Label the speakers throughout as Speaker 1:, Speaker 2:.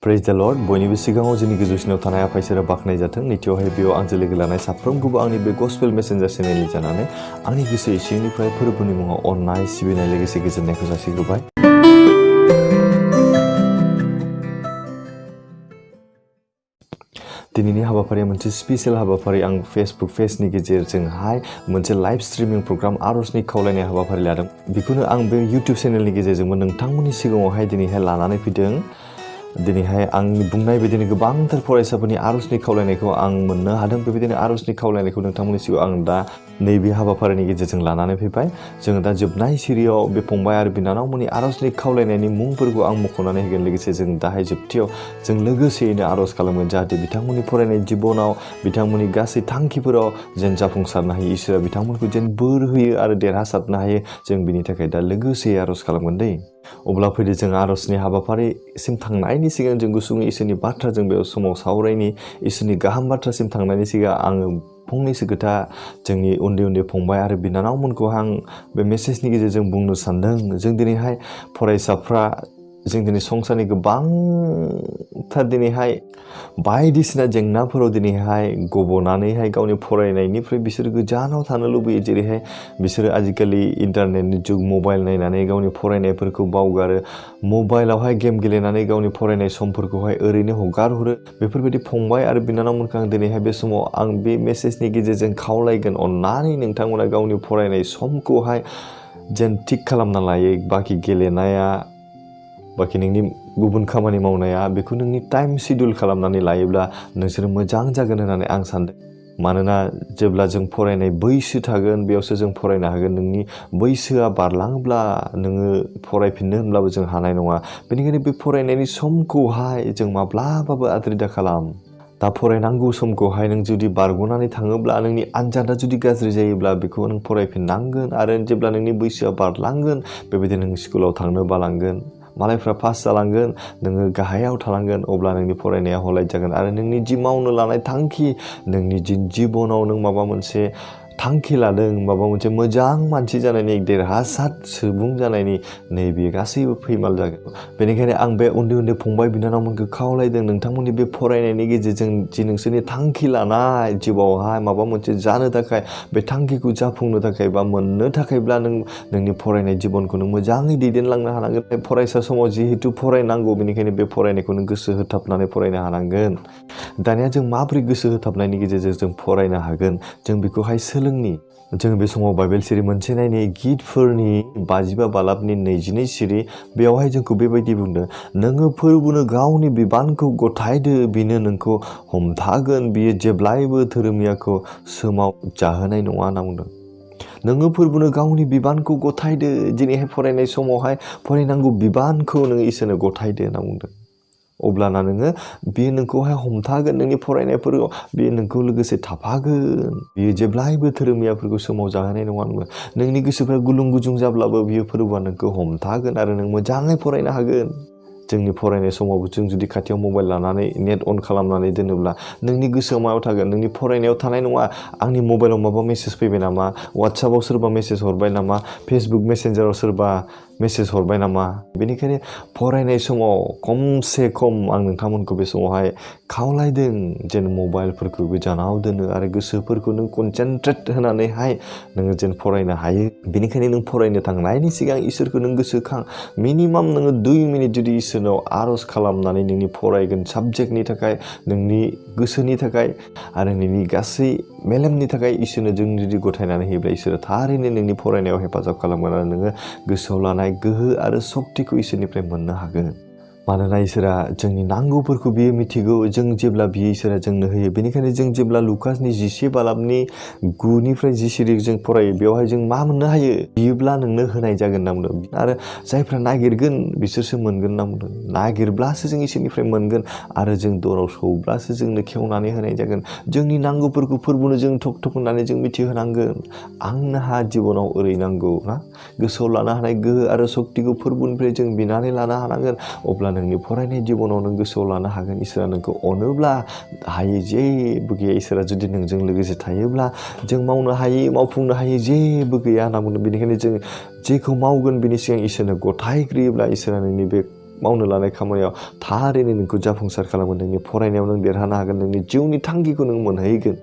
Speaker 1: Praise the Lord, बयनिबो सिगाङाव जोंनि गोजौसिनाव थानाय आफा इसोरा बाख्नाय जाथों। नैथियावहाय बेयाव आंजों लोगो लानाय साफ्रोमखौबो आंनि बे गस्पेल मेसेन्जार चेनेलनि जानानै आंनि गोसो एसेनिफ्राय फोरबोनि मुङाव अननाय सिबिनाय लोगोसे गोजोननायखौ जासिग्रोबाय। दिनैनि हाबाफारिया मोनसे स्पेशल हाबाफारि आं फेसबुक पेजनि गेजेरजोंहाय मोनसे लाइभ स्ट्रिमिं प्रग्राम आरजनि खावलायनाय हाबाफारि लादों। बेखौनो आं बे YouTube चेनेलनि गेजेरजोंबो नोंथांमोननि सिगाङावहाय दिनैहाय लानानै फैदों। दिनैहाय आंनि बुंनाय बायदिनो गोबांथार फरायसाफोरनि आरजनि खावलायनायखौ आं मोननो हादों। बेबायदिनो आरजनि खावलायनायखौ नोंथांमोननि सिगाङाव आं दा नैबे हाबाफारिनि गेजेरजों लानानै फैबाय। जोङो दा जोबनाय सिरियाव बे फंबाय आरो बिनानावमोननि आरजनि खावलायनायनि मुंफोरखौ आं मख'नानै होगोन। लोगोसे जों दाहाय जोबथियाव जों लोगोसेयैनो आरज खालामगोन जाहाथे बिथांमोननि फरायनाय जिबनाव बिथांमोननि गासै थांखिफोराव जेन जाफुंसारनो हायो, इसोरा बिथांमोनखौ जेन बोर होयो आरो देरहासारनो हायो। जों बिनि थाखाय दा लोगोसे आरज खालामगोन दै। अब्ला फैदो जों आरजनि हाबाफारिसिम थांनायनि सिगां जों गुसुङै इसोरनि बाथ्राजों बे समाव सावरायनि। इसोरनि गाहाम बाथ्रासिम थांनायनि सिगां आङो फंनैसो खोथा जोंनि उन्दै उन्दै फंबाय आरो बिनानावमोनखौ आं बे मेसेजनि गेजेरजों बुंनो सानदों। जों दिनैहाय फरायसाफ्रा जों दिनै संसारनि गोबांथार दिनैहाय बायदिसिना जेंनाफोराव दिनैहाय गबनानैहाय गावनि फरायनायनिफ्राय बिसोर गोजानाव थानो लुबैयो। जेरैहाय बिसोरो आजिखालि इन्टारनेटनि जुग, मबाइल नायनानै गावनि फरायनायफोरखौ बावगारो, मबाइलावहाय गेम गेलेनानै गावनि फरायनाय समफोरखौहाय ओरैनो हगार हरो। बेफोरबायदि फंबाय आरो बिनानावमोनखौ आं दिनैहाय बे समाव आं बे मेसेजनि गेजेरजों खावलायगोन, अननानै नोंथांमोना गावनि फरायनाय समखौहाय जेन थिग खालामना लायो। बाखि गेलेनाया, बाखि नोंनि गुबुन खामानि मावनाया, बेखौ नोंनि टाइम शेड्युल खालामनानै लायोब्ला नोंसोर मोजां जागोन होननानै आं सानदों। मानोना जेब्ला जों फरायनाय बैसो थागोन बेयावसो जों फरायनो हागोन। नोंनि बैसोआ बारलाङोब्ला नोङो फरायफिननो होनब्लाबो जों हानाय नङा। बेनिखायनो बे फरायनायनि समखौहाय जों माब्लाबाबो आद्रि दा खालाम। दा फरायनांगौ समखौहाय नों जुदि बारग'नानै थाङोब्ला, नोंनि आनजादा जुदि गाज्रि जायोब्ला बेखौ नों फरायफिननांगोन। आरो जेब्ला नोंनि बैसोआ बारलांगोन बेबायदि नों स्कुलाव थांनो बालांगोन, मालायफ्रा पास जालांगोन, नोङो गाहायाव थालांगोन, अब्ला नोंनि फरायनाया हलाय जागोन। आरो नोंनि जि मावनो लानाय थांखि, नोंनि जि जिबनाव नों माबा मोनसे थांखि लादों, माबा मोनसे मोजां मानसि जानायनि, देरहासार सुबुं जानायनि, नैबे गासैबो फैमाल जागोन। बेनिखायनो आं बे उन्दै उन्दै फंबाय बिनानावमोनखौ खावलायदों, नोंथांमोननि बे फरायनायनि गेजेरजों जि नोंसोरनि थांखि लानाय जिउआवहाय माबा मोनसे जानो थाखाय, बे थांखिखौ जाफुंनो थाखाय बा मोननो थाखायब्ला नों नोंनि फरायनाय जिबनखौ नों मोजाङै दैदेनलांनो हानांगोन। फरायसा समाव जिहेतु फरायनांगौ, बेनिखायनो बे फरायनायखौ नों गोसो होथाबनानै फरायनो हानांगोन। दानिया जों माबोरै गोसो होथाबनायनि गेजेरजों जों फरायनो हागोन, जों बेखौहाय सोलोंनि। जों बे समाव बाइबेल सिरि मोनसे नायनि, गितफोरनि 55 बालाबनि 22 सिरि। बेयावहाय जोंखौ बेबायदि बुंदों, नोङो फोरबोनो गावनि बिबानखौ गथायदो, बिनो नोंखौ हमथागोन, बियो जेब्लायबो धोरोमियाखौ सोमाव जाहोनाय नङा होनना बुंदों। नोङो फोरबोनो गावनि बिबानखौ गथायदो। दिनैहाय फरायनाय समावहाय फरायनांगौ बिबानखौ नोङो इसोरनो गथायदो होनना बुंदों। अब्लाना नोङो बियो नोंखौहाय हमथागोन, नोंनि फरायनायफोराव बियो नोंखौ लोगोसे थाफागोन। बियो जेब्लायबो धोरोमियाफोरखौ सोमाव जाहोनाय नङा होनबा। नोंनि गोसोफ्रा गुलुं गुजुं जाब्लाबो बियो फोरबोआ नोंखौ हमथागोन आरो नों मोजाङै फरायनो हागोन। जोंनि फरायनाय समावबो जों जुदि खाथियाव मबाइल लानानै नेट अन खालामनानै दोनोब्ला नोंनि गोसोआव मायाव थागोन? नोंनि फरायनायाव थानाय नङा। आंनि मबाइलाव माबा मेसेज फैबाय नामा, वाट्सएपआव सोरबा मेसेज हरबाय नामा, फेसबुक मेसेन्जाराव सोरबा मेसेज हरबाय नामा। बेनिखायनो फरायनाय समाव खमसे खम आं नोंथांमोनखौ बे समावहाय खावलायदों जेन मबाइलफोरखौ गोजानाव दोनो आरो गोसोफोरखौ नों कनसेन्ट्रेट होनानैहाय नोङो जेन फरायनो हायो। बेनिखायनो नों फरायनो थांनायनि सिगां इसोरखौ नों गोसोखां। मिनिमाम नोङो 2 मिनिट जुदि इसोरनाव आरज खालामनानै नोंनि फरायगोन साबजेक्टनि थाखाय, नोंनि गोसोनि थाखाय आरो नोंनि गासै मेलेमनि थाखाय इसोरनो जों जुदि गथायनानै होयोब्ला इसोरा थारैनो नोंनि फरायनायाव हेफाजाब खालामगोन आरो नोङो गोसोआव लानाय गोहो आरो सक्तिखौ इसोरनिफ्राय मोननो हागोन। मानोना इसोरा जोंनि नांगौफोरखौ बियो मिथिगौ। जों जेब्ला बियो इसोरा जोंनो होयो। बेनिखायनो जों जेब्ला लुकासनि 11 बालाबनि 9निफ्राय 10 सिरि जों फरायो, बेवहाय जों मा मोननो हायो? बियोब्ला नोंनो होनाय जागोन होनना बुंदों। आरो जायफ्रा नागिरगोन बिसोरसो मोनगोन होनना बुंदों। नागिरब्लासो जों इसोरनिफ्राय मोनगोन आरो जों दराव सौब्लासो जोंनो खेवनानै होनाय जागोन। जोंनि नांगौफोरखौ फोरबोनो जों थक थक होननानै जों मिथिहोनांगोन। आंहा जिबनाव ओरै नांगौ ना, गोसोआव लानो हानाय गोहो आरो सक्तिखौ फोरबोनिफ्राय जों बिनानै लानो हानांगोन। अब्ला नोंनि फरायनाय जिबनाव नों गोसोआव लानो हागोन। इसोरा नोंखौ अनोब्ला हायै जेबो गैया। इसोरा जुदि नोंजों लोगोसे थायोब्ला जों मावनो हायै, मावफुंनो हायै जेबो गैया होनना बुंदों। बेनिखायनो जों जेखौ मावगोन बिनि सिगां इसोरनो गथायग्रोयोब्ला इसोरा नोंनि बे मावनो लानाय खामानियाव थारैनो नोंखौ जाफुंसार खालामगोन नोंनि फरायनायाव नों देरहानो हागोन नोंनि जिउनि थांखिखौ नों मोनहैगोन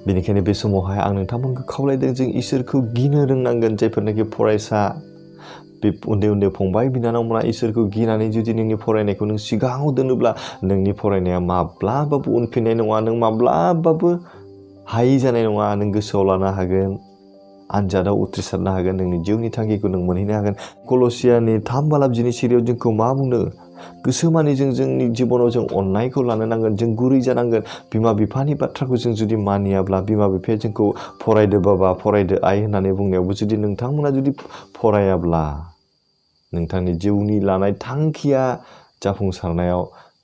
Speaker 1: बेनिखायनो बे समावहाय आं नोंथांमोनखौ खावलायदों जों इसोरखौ गिनो रोंनांगोन जायफोरनाखि फरायसा बे उन्दै उन्दै फंबाय बिनानावमोना इसोरखौ गिनानै जुदि नोंनि फरायनायखौ नों सिगाङाव दोनोब्ला नोंनि फरायनाया माब्लाबाबो उनफिननाय नङा नों माब्लाबाबो हायि जानाय नङा नों गोसोआव लानो हागोन आनजादाव उथ्रिसारनो हागोन नोंनि जिउनि थांखिखौ नों मोनहैनो हागोन कलसियानि 3:10 सिरियाव जोंखौ मा बुंदों गोसोमानि जों जोंनि जिबनाव जों अननायखौ लानो नांगोन जों गुरै जानांगोन बिमा बिफानि बाथ्राखौ जों जुदि मानियाब्ला बिमा बिफाया जोंखौ फरायदो बाबा फरायदो आइ होननानै बुंनायावबो जुदि नोंथांमोना जुदि फरायाब्ला नोंथांनि जिउनि लानाय थांखिया जाफुंसारनायाव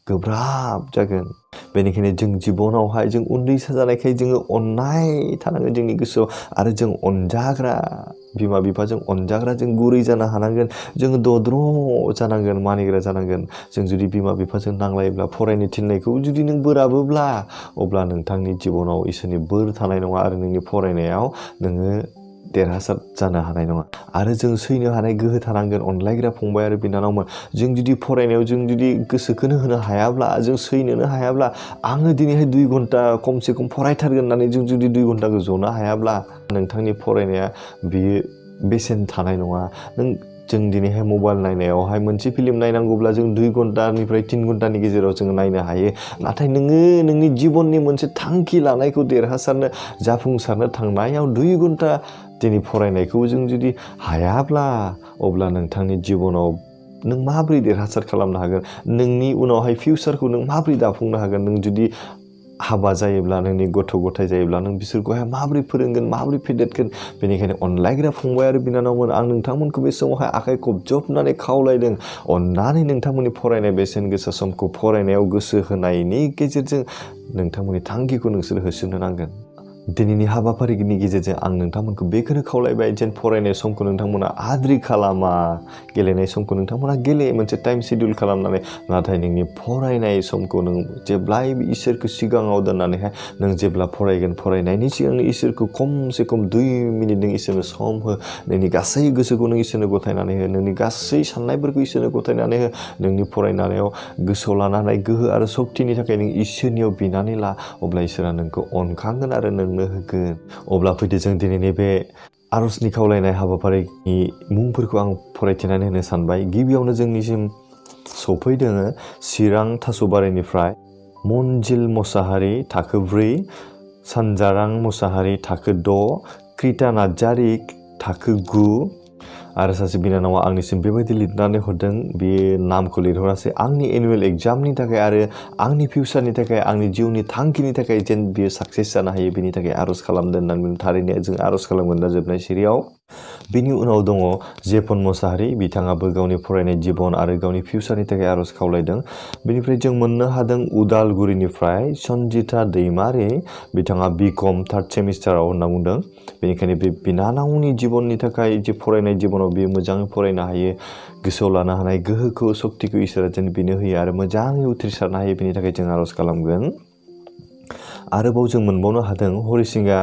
Speaker 1: गोब्राब जागोन बेनिखायनो जों जिबनावहाय जों उन्दैसा जानायखाय जोङो अननाय थानांगोन जोंनि गोसोआव आरो जों अनजाग्रा बिमा बिफाजों अनजाग्रा जों गुरै जानो हानांगोन जों दद्र जानांगोन मानिग्रा जानांगोन जों जुदि बिमा बिफाजों नांलायोब्ला फरायनो थिननायखौ जुदि नों बोराबोब्ला अब्ला नोंथांनि जिबनाव इसोरनि बोर थानाय नङा आरो नोंनि फरायनायाव नोङो देरहासार जानो हानाय नङा आरो जों सैनो हानाय गोहो थानांगोन अनलायग्रा फंबाय आरो बिनानावमोन जों जुदि फरायनायाव जों जुदि गोसोखौनो होनो हायाब्ला जों सैनोनो हायाब्ला आङो दिनैहाय 2 घन्टा खमसे खम फरायथारगोन होननानै जों जुदि 2 घन्टाखौ जनो हायाब्ला नोंथांनि फरायनाया बियो बेसेन थानाय नङा नों जों दिनैहाय मबाइल नायनायावहाय मोनसे फिल्म नायनांगौब्ला जों 2 घन्टानिफ्राय 3 घन्टानि गेजेराव जों नायनो हायो नाथाय नोङो नोंनि जिबननि मोनसे थांखि लानायखौ देरहासारनो जाफुंसारनो थांनायाव 2 घन्टा दिनै फरायनायखौ जों जुदि हायाब्ला अब्ला नोंथांनि जिबनाव नों माबोरै देरहासार खालामनो हागोन नोंनि उनावहाय फिउचारखौ नों माबोरै दाफुंनो हागोन नों जुदि हाबा जायोब्ला नोंनि गथ' गथाय जायोब्ला नों बिसोरखौहाय माबोरै फोरोंगोन माबोरै फेदेरगोन बेनिखायनो अनलायग्रा फंबाय आरो बिनानावमोन आं नोंथांमोनखौ बे समावहाय आखाइ खबजबनानै खावलायदों अननानै नोंथांमोननि फरायनाय बेसेन गोसा समखौ फरायनायाव गोसो होनायनि गेजेरजों नोंथांमोननि थांखिखौ नोंसोर होसोनो नांगोन दिनैनि हाबाफारिनि गेजेरजों आं नोंथांमोनखौ बेखौनो खावलायबाय जेन फरायनाय समखौ नोंथांमोना आद्रि खालामा गेलेनाय समखौ नोंथांमोना गेले मोनसे टाइम शेड्युल खालामनानै नाथाय नोंनि फरायनाय समखौ नों जेब्लायबो इसोरखौ सिगाङाव दोननानैहाय नों जेब्ला फरायगोन फरायनायनि सिगां इसोरखौ खमसे खम 2 मिनिट नों इसोरनो सम हो नोंनि गासै गोसोखौ नों इसोरनो गथायनानै हो नोंनि गासै साननायफोरखौ इसोरनो गथायनानै हो नोंनि फरायनायाव गोसोआव लानो हानाय गोहो आरो सक्तिनि थाखाय नों इसोरनियाव बिनानै ला अब्ला इसोरा नोंखौ अनखांगोन आरो नोंनो होगोन अब्ला फैदो जों दिनैनि बे आरजनि खावलायनाय हाबाफारिनि मुंफोरखौ आं फरायथिनानै होनो सानबाय गिबियावनो जोंनिसिम सफैदों चिरां थास'बारिनिफ्राय मनजिल मोसाहारि थाखो 4 सानजारां मोसाहारि थाखो 6 क्रिता नार्जारी थाखो 9 आरो सासे बिनानावा आंनिसिम बेबायदि लिरनानै हरदों बे नामखौ लिरहरासै आंनि एनुवेल एग्जामनि थाखाय आरो आंनि फिउचारनि थाखाय आंनि जिउनि थांखिनि थाखाय जेन बियो साक्सेस जानो हायो बेनि थाखाय आरज खालामदों होननानै थारैनो जों आरज खालामगोन दा जोबनाय सिरियाव बेनि उनाव दङ जेपन मोसाहारि बिथाङाबो गावनि फरायनाय जिबन आरो गावनि फिउचारनि थाखाय आरज खावलायदों बेनिफ्राय जों मोननो हादों उदालगुरिनिफ्राय सन्जिता दैमारि बिथाङा बिकम 3rd सेमिस्टाराव होनना बुंदों बेनिखायनो बे बिनानावनि जिबननि थाखाय जे फरायनाय जिबनाव बियो मोजाङै फरायनो हायो गोसोआव लानो हानाय गोहोखौ सक्तिखौ इसोरा जेन बिनो होयो आरो मोजाङै उथ्रिसारनो हायो बेनि थाखाय जों आरज खालामगोन आरोबाव जों मोनबावनो हादों हरिसिंगा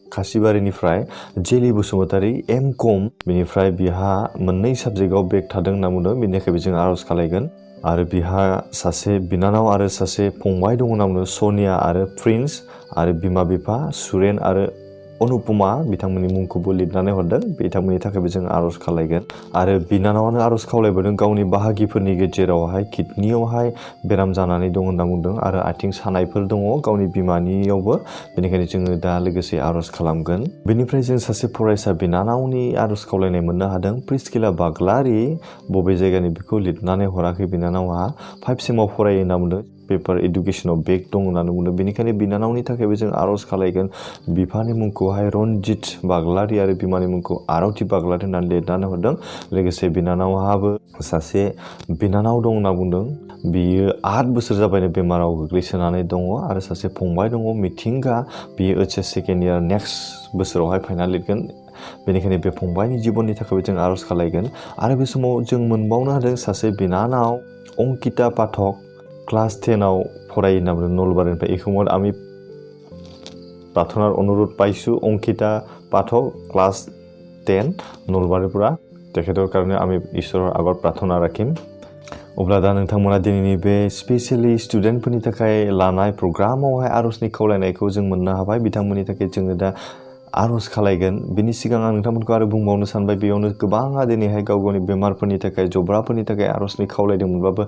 Speaker 1: खासिबारिनिफ्राय जेलि बसुमतारी एम.कम बेनिफ्राय बिहा मोननै साबजेक्टआव बेक थादों होनना बुंदों बेनि थाखायबो जों आरज खालायगोन आरो बिहा सासे बिनानाव आरो सासे फंबाय दङ होनना बुंदों सनिया आरो प्रिन्स आरो बिमा बिफा सुरेन आरो अनुपमा बिथांमोननि मुंखौबो लिरनानै हरदों बिथांमोननि थाखायबो जों आरज खालायगोन आरो बिनानावानो आरज खावलायबोदों गावनि बाहागिफोरनि गेजेरावहाय किडनियावहाय बेराम जानानै दं होनना बुंदों आरो आथिं सानायफोर दङ गावनि बिमानियावबो बेनिखायनो जोङो दा लोगोसे आरज खालामगोन बेनिफ्राय जों सासे फरायसा बिनानावनि आरज खावलायनाय मोननो हादों प्रिस्किला बाग्लारी बबे जायगानि बेखौ लिरनानै हराखै बिनानावा 5 सेमाव फरायो होनना बुंदों पेपार एडुकेसनाव बेक दं होननानै बुंदों बेनिखायनो बिनानावनि थाखायबो जों आरज खालायगोन बिफानि मुंखौहाय रनजित बाग्लारी आरो बिमानि मुंखौ आरती बाग्लारी होननानै लिरनानै हरदों लोगोसे बिनानावहाबो सासे बिनानाव दं होनना बुंदों बियो 8 बोसोर जाबायनो बेमाराव गोग्लैसोनानै दङ आरो सासे फंबाय दङ मिथिंगा बियो HS सेकेन्ड इयार नेक्स्ट बोसोरावहाय फाइनाल लिरगोन बेनिखायनो बे फंबायनि जिबननि थाखायबो जों आरज खालायगोन आरो बे समाव जों मोनबावनो हादों सासे बिनानाव अंकिता पाठक क्लास 10 फरायो होनना बुंदों नलबारिनिफ्राय এই সময়ত আমি प्रार्थनार अनुरोध पाइছো अंकिता पाठक क्लास 10 नलबारिर পৰা তেখেতৰ কাৰণে আমি ঈশ্বৰৰ আগত প্ৰাৰ্থনা ৰাখিম अब्ला दा नोंथांमोना दिनैनि बे स्पेशली स्टुडेन्टफोरनि थाखाय लानाय प्रग्रामावहाय आरजनि खावलायनायखौ जों मोननो हाबाय बिथांमोननि थाखाय जोङो दा आरज खालायगोन बिनि सिगां आं नोंथांमोनखौ आरो बुंबावनो सानबाय बेयावनो गोबाङा दिनैहाय गाव गावनि बेमारफोरनि थाखाय जब्राफोरनि थाखाय आरजनि खावलायदोंमोनब्लाबो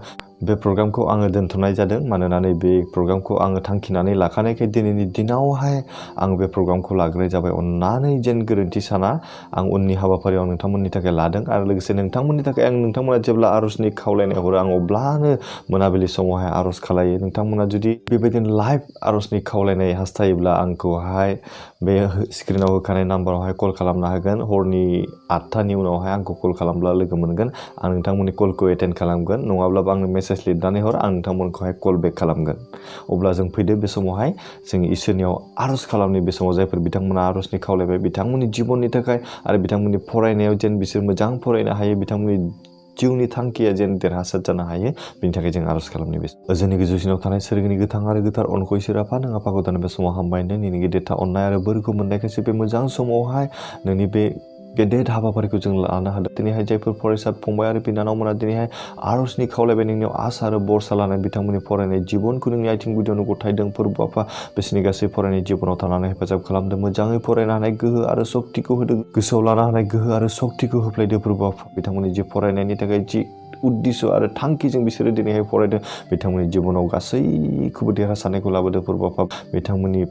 Speaker 1: बे प्रग्रामखौ आङो दोनथ'नाय जादों मानोना बे प्रग्रामखौ आङो थांखिनानै लाखानायखाय दिनैनि दिनावहाय आं बे प्रग्रामखौ लाग्रोनाय जाबाय अन्नानै जेन गोरोन्थि साना आं उननि हाबाफारियाव नोंथांमोननि थाखाय लादों आरो लोगोसे नोंथांमोननि थाखाय आं नोंथांमोना जेब्ला आरजनि खावलायनाय हरो आं अब्लानो मोनाबिलि समावहाय आरज खालायो नोंथांमोना जुदि बेबायदिनो लाइभ आरजनि खावलायनाय हास्थायोब्ला आंखौहाय बे स्क्रिनाव होखानाय नाम्बारावहाय कल खालामनो हागोन हरनि 8टानि उनावहाय आंखौ कल खालामब्ला लोगो मोनगोन आं नोंथांमोननि कलखौ एटेन्ड खालामगोन नङाब्लाबो आंनो मेसेज लिरनानै हर आं नोंथांमोनखौहाय कल बेक खालामगोन अब्ला जों फैदो बे समावहाय जों इसोरनियाव आरज खालामनि बे समाव जायफोर बिथांमोना आरजनि खावलायबाय बिथांमोननि जिबननि थाखाय आरो बिथांमोननि फरायनायाव जेन बिसोर मोजां फरायनो हायो बिथांमोननि जिउनि थांखिया जेन देरहासार जानो हायो बिनि थाखाय जों आरज खालामनि बे जोंनि गोजौसिनाव थानाय सोरगिनि गोथां आरो गोथार अनखौ इसोर आफा नों आफाखौ दानो बे समाव हामबायनो नोंनि गेदेरथा अननाय आरो बोरखौ मोननायखायसो बे मोजां समावहाय नोंनि बे गेदेर हाबाफारिखौ जों लानो हादों दिनैहाय जायफोर फरायसा फंबाय आरो बिनानावमोना दिनैहाय आरजनि खावलायबाय नोंनियाव आसा आरो बरसा लानाय बिथांमोननि फरायनाय जिबनखौ नोंनि आथिं गुदियावनो गथायदों फोरबो आफा बिसोरनि गासै फरायनाय जिबनाव थानानै हेफाजाब खालामदों मोजाङै फरायनो हानाय गोहो आरो सक्तिखौ होदों गोसोआव लानो हानाय गोहो आरो सक्तिखौ होफ्लायदो फोरबो आफा बिथांमोननि जि फरायनायनि थाखाय जि उद्दिश्य आरो थांखिजों बिसोरो दिनैहाय फरायदों बिथांमोननि जिबनाव गासैखौबो देरहासारनायखौ लाबोदों फोरबो आफा बिथांमोननि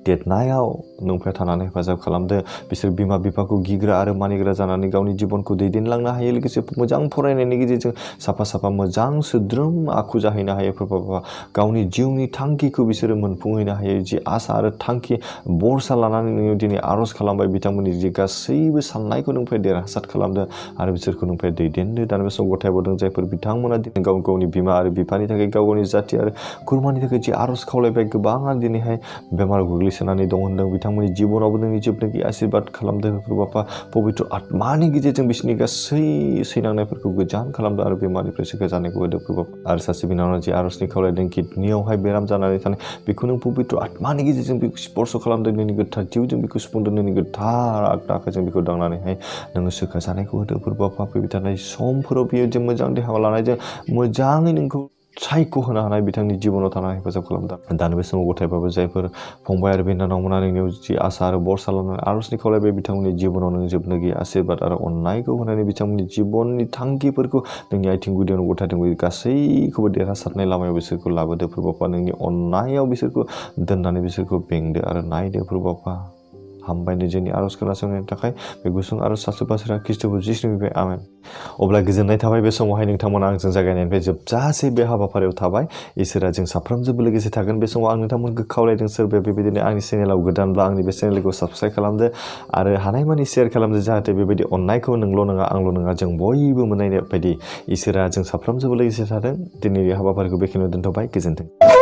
Speaker 1: देरनायाव नोंफ्राय थानानै हेफाजाब खालामदो बिसोर बिमा बिफाखौ गिग्रा आरो मानिग्रा जानानै गावनि जिबनखौ दैदेनलांनो हायो लोगोसे मोजां फरायनायनि गेजेरजों साफा साफा मोजां सोद्रोम आखु जाहैनो हायो फोरबो गावनि जिउनि थांखिखौ बिसोरो मोनफुंहैनो हायो जि आसा आरो थांखि बरसा लानानै नोङो दिनै आरज खालामबाय बिथांमोननि जि गासैबो साननायखौ नोंफ्राय देरहासार खालामदो आरो बिसोरखौ नोंफ्राय दैदेनदो दानि बे समाव गथायबावदों जायफोर बिथांमोना दिनै गाव गावनि बिमा आरो बिफानि थाखाय गाव गावनि जाथि आरो खुरमानि थाखाय जि आरज खावलायबाय गोबाङा दिनैहाय बेमार गोग्लैसोनानै दं होनदों बिथांमोननि जिबनावबो नोंनि जोबनायनि आशीर्बाद खालामदों बापा पबित्र आत्मानि गेजेरजों बिसोरनि गासै सैनांनायफोरखौ गोजान खालामदों आरो बेमारनिफ्रायसो गोजाननायखौ होदों बापा आरो सासे बिनानाव जि आरजनि खावलायदों किडनियावहाय बेराम जानानै थानाय बेखौ नों पबित्र आत्मानि गेजेरजों बेखौ स्पर्श खालामदों नोंनि गोथार जिउजों बेखौ सुफुंदों नोंनि गोथार आखाइजों बेखौ दांनानैहाय नोङो सोखा जानायखौ होदों बापा फैबाय थानाय समफोराव बियो जों मोजां देहा लानायजों मोजाङै नोंखौ सायख' होनो हानाय बिथांनि जिबनाव थानाय हेफाजाब खालामदों दानि बे समाव गथायबाबो जायफोर फंबाय आरो बिनानावमोना नोंनियाव जि आसा आरो बरसा लानानै आरजनि खावलायबाय बिथांमोननि जिबनाव नों जोबनो गैयै आशीर्बाद आरो अननायखौ होनानै बिथांमोननि जिबननि थांखिफोरखौ नोंनि आथिं गुदियावनो गथायदों गासैखौबो देरहासारनाय लामायाव बिसोरखौ लाबोदो फोरबोफा नोंनि अननायाव बिसोरखौ दोननानै बिसोरखौ बेंदो आरो नायदो फोरबोफा हामबायनो जोंनि आरज खोनासंनायनि थाखाय बे गुसुं आरज सासे ख्रिस्ट'फोर जिसुनिफ्राय आमेन अब्ला गोजोननाय थाबाय बे समावहाय नोंथांमोना आंजों जागायनायनिफ्राय जोबजासे बे हाबाफारियाव थाबाय इसोरा जों साफ्रोमजोंबो लोगोसे थागोन बे समाव आं नोंथांमोनखौ खावलायदों सोरबाया बेबायदिनो आंनि चेनेलाव गोदानब्ला आंनि बे चेनेलखौ साबस्क्राइब खालामदो आरो हानायमानि शेयार खालामदो जाहाथे बेबायदि अननायखौ नोंल' नङा आंल' नङा जों बयबो मोननाय बायदि इसोरा जों साफ्रोमजोंबो लोगोसे थादों दिनैनि हाबाफारिखौ बेखिनियाव दोनथ'बाय गोजोन्थों